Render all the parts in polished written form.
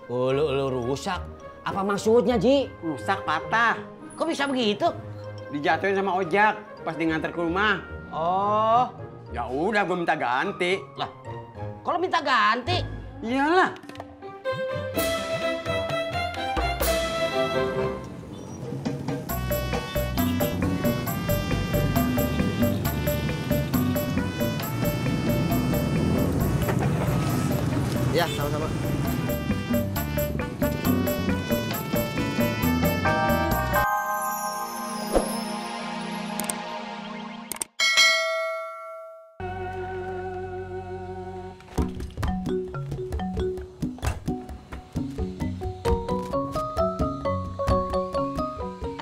Lu rusak. Apa maksudnya, Ji? Rusak, patah. Kok bisa begitu? Dijatuhin sama ojek pas di nganter ke rumah. Oh. Ya udah, gue minta ganti. Lah, kalau minta ganti? Iyalah. Ya, sama-sama.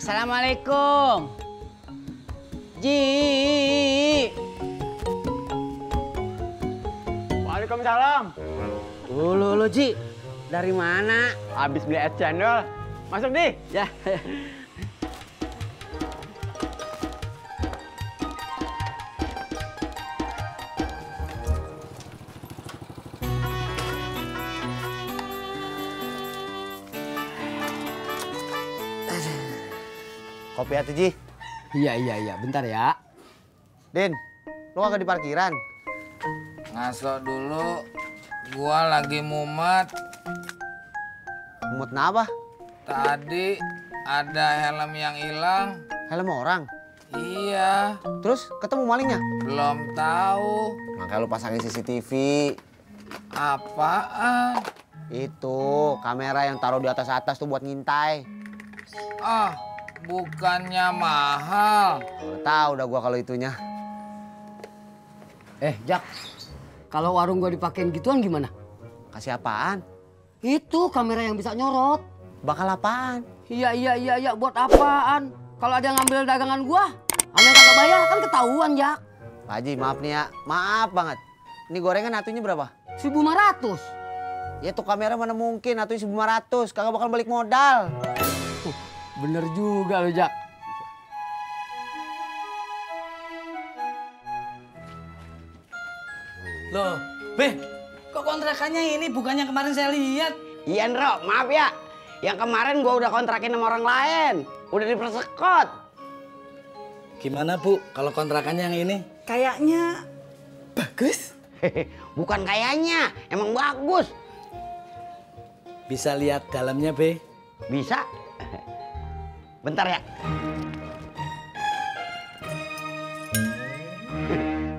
Assalamualaikum. Ji. Waalaikumsalam. Lu Ji. Dari mana? Habis beli es cendol. Masuk nih. Ya. Kopi atuh, Ji. Iya. Bentar ya. Din, lu kagak di parkiran? Ngaso dulu, gua lagi mumet. Mut kenapa? Tadi ada helm yang hilang. Helm orang. Iya, Terus ketemu malingnya? belum tahu. Makanya lu pasangin CCTV. Apaan? Itu kamera yang taruh di atas tuh buat ngintai. Ah, bukannya mahal. Udah tahu udah gua kalau itunya. Jak. Kalau warung gua dipakein gituan gimana? Kasih apaan? Itu kamera yang bisa nyorot. Bakal apaan? Iya. Buat apaan? Kalau ada yang ngambil dagangan gua, sama yang kagak bayar kan ketahuan, Jak. Pak Haji, maaf nih ya. Maaf banget. Ini gorengan atunya berapa? 1.500. Ya tuh kamera mana mungkin atunya 1.500. Kagak bakal balik modal. Bener juga lo, Jak. Loh, Be, kok kontrakannya ini bukannya kemarin saya lihat? Iya, Ndro. Maaf ya. Yang kemarin gua udah kontrakin sama orang lain. Udah dipersekot. Gimana, Bu, kalau kontrakannya yang ini? Kayaknya bagus. Bukan kayaknya. Emang bagus. Bisa lihat dalamnya, Be? Bisa. Bentar ya.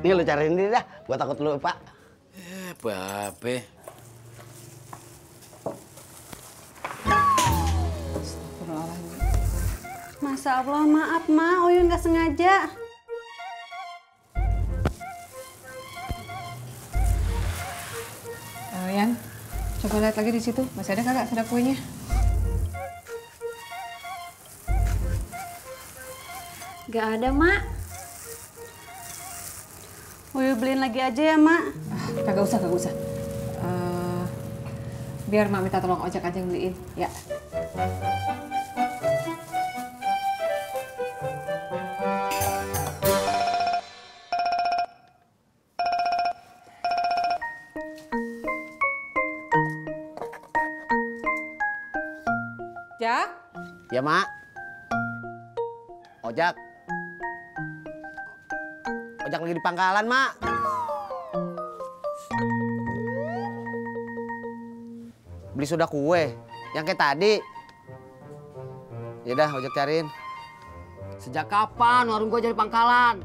Nih lu cariin diri dah. Gua takut lupa. Babe. Masya Allah, maaf Ma, Oyun nggak sengaja. Yan, coba lihat lagi di situ. Masih ada kagak sendok kuenya? Gak ada, Mak. Oyun beliin lagi aja ya, Mak. Kagak usah. Biar Mak minta tolong ojek aja yang beliin, ya. Jak? Ya, Mak. Ojak. Ojak lagi di pangkalan, Mak. Beli soda kue. Yang kayak tadi. Yaudah, ojak cariin. Sejak kapan warung gua jadi pangkalan?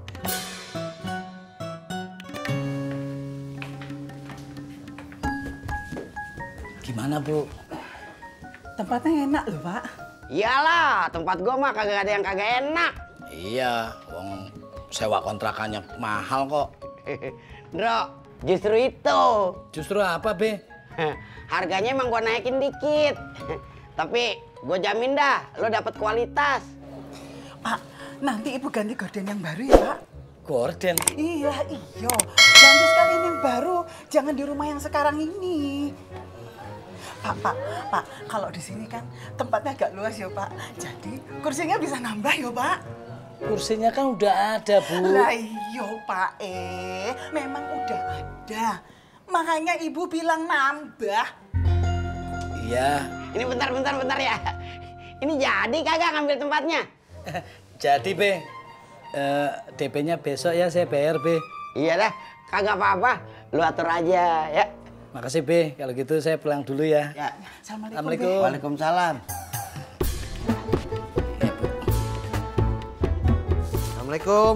Gimana, Bu? Tempatnya enak loh, Pak. Iyalah, tempat gua mah kagak ada yang kagak enak. Iya, wong sewa kontrakannya mahal kok. Ndro, justru itu. Justru apa, Be? Harganya emang gua naikin dikit. Tapi gua jamin dah, lo dapet kualitas. Pak, nanti Ibu ganti gorden yang baru ya, Pak. Gorden? Iya. Ganti sekalian yang baru. Jangan di rumah yang sekarang ini. Pak, kalau di sini kan tempatnya agak luas ya, Pak. Jadi kursinya bisa nambah ya, Pak. Kursinya kan udah ada, Bu. Lah iya, Pak. Memang udah ada. Makanya Ibu bilang nambah. Iya. Ini bentar ya. Ini jadi kagak ngambil tempatnya? Jadi, Be. DP-nya besok ya saya bayar, Be. Iya dah, kagak apa-apa. Lu atur aja ya. Makasih, Be. Kalau gitu saya pulang dulu ya. Ya. Assalamualaikum. Waalaikumsalam. Assalamualaikum.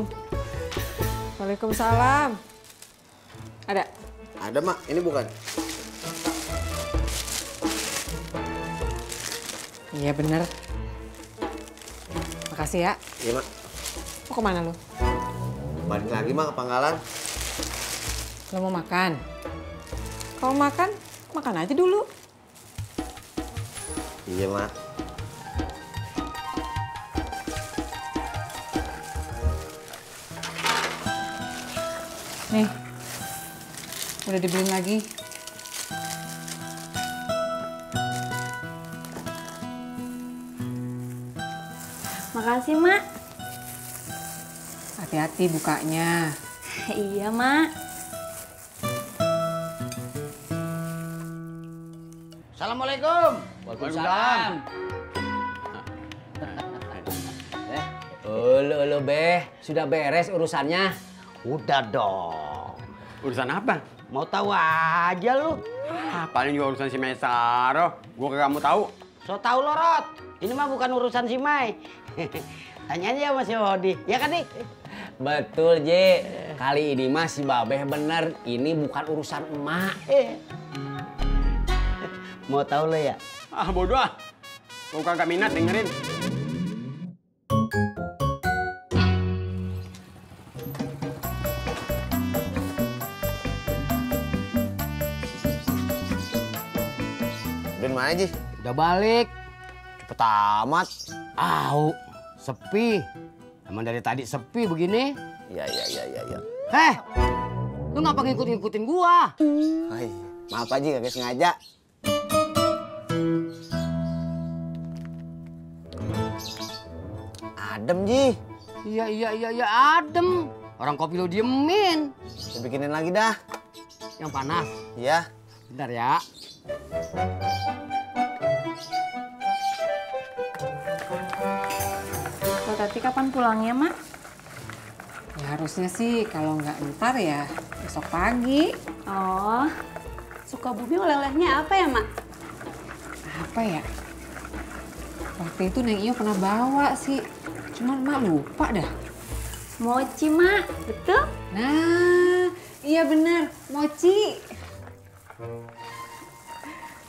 Waalaikumsalam. Ada? Ada, Mak. Ini bukan. Iya bener. Makasih ya. Iya, Mak. Mau kemana lu? Balik lagi, Mak, ke Pangkalan. Lu mau makan? Kalau makan, makan aja dulu. Iya, Mak. Nih, udah dibeliin lagi. Makasih, Mak. Hati-hati bukanya. Iya, Mak. Assalamualaikum. Waalaikumsalam. Ulu, Beh. Sudah beres urusannya? Udah dong. Urusan apa? Mau tahu aja lu. Paling juga urusan si Mesaro. Gua kagak mau tahu. So tahu lo, Rot. Ini mah bukan urusan si Mai. Tanya aja sama si Odi. Ya kan, Dik? Betul, J. Kali ini mah si Babeh bener. Ini bukan urusan emak. Mau tahu lo ya? Ah, bodoh ah. Gua kagak minat dengerin. Udah mana, Ji? Udah balik. Cepet amat. Au, sepi. Emang dari tadi sepi begini. Iya. Lu ngapa ngikut-ngikutin gua? Hai, maaf aja kagak sengaja. Adem, Ji. Iya, adem. Orang kopi lu diemin. Saya bikinin lagi dah. Yang panas. Iya. Bentar ya. Kok Tati kapan pulangnya, Mak? Ya harusnya sih kalau nggak ntar ya besok pagi. Oh, Sukabumi oleh-olehnya apa ya, Mak? Apa ya? Waktu itu Neng Iyo pernah bawa sih. Cuman Mak lupa dah. Mochi, Mak. Betul? Nah, iya bener. Mochi.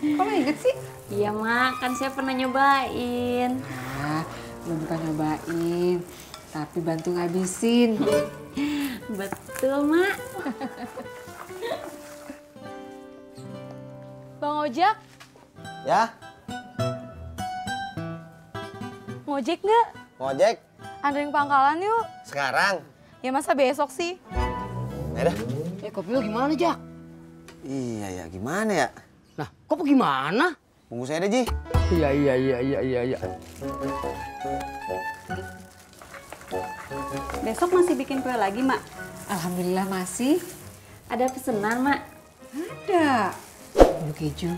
Kok lo inget sih? Iya, Mak. Kan saya pernah nyobain. Ah, lu bukan nyobain, tapi bantu ngabisin. Betul, Mak. Bang Ojak, Ya, ngojek nggak? ngojek. Anterin Pangkalan yuk. Sekarang. Ya masa besok sih? Ya dah. Kopi lu gimana, Jak? Iya ya, gimana ya? Nah, kok gimana? Bungkus saya deh, Ji. Iya. Besok masih bikin kue lagi, Mak? Alhamdulillah masih. Ada pesenan, Mak? Ada. Bulu keju.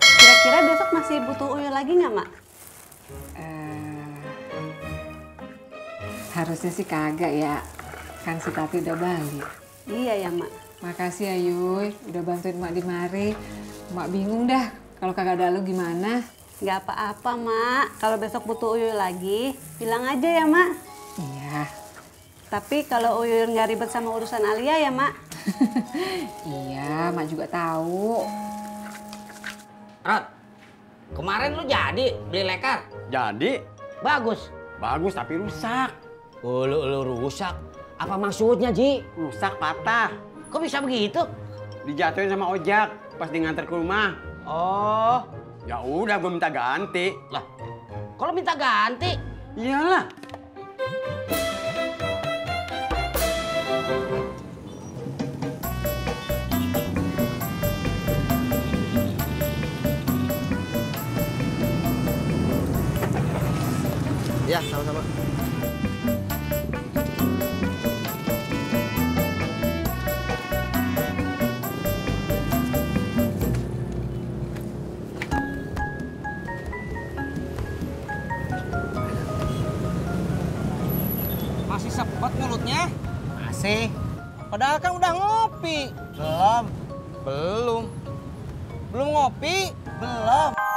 Kira-kira besok masih butuh uyul lagi nggak, Mak? Harusnya sih kagak ya. Kan si Tati udah balik. Iya ya, Mak. Makasih ya Yuy, udah bantuin Mak di mari. Mak bingung dah kalau kagak ada lu gimana. Nggak apa-apa, Mak. Kalau besok butuh uyul lagi, bilang aja ya, Mak. Iya. Tapi kalau uyul nggak ribet sama urusan Alia ya, Mak. Iya, Mak juga tahu. Rot, kemarin lu jadi beli lekar? Jadi, Bagus. bagus tapi rusak. Lu rusak. Apa maksudnya, Ji? Rusak patah. Kok bisa begitu? Dijatuhin sama ojak pas di nganter ke rumah. Oh, Ya udah gue minta ganti. lah. Kalau minta ganti, Iyalah. Ya, sama-sama. Masih sepet mulutnya? Masih. Padahal kan udah ngopi. Belum. Belum. Belum ngopi? Belum.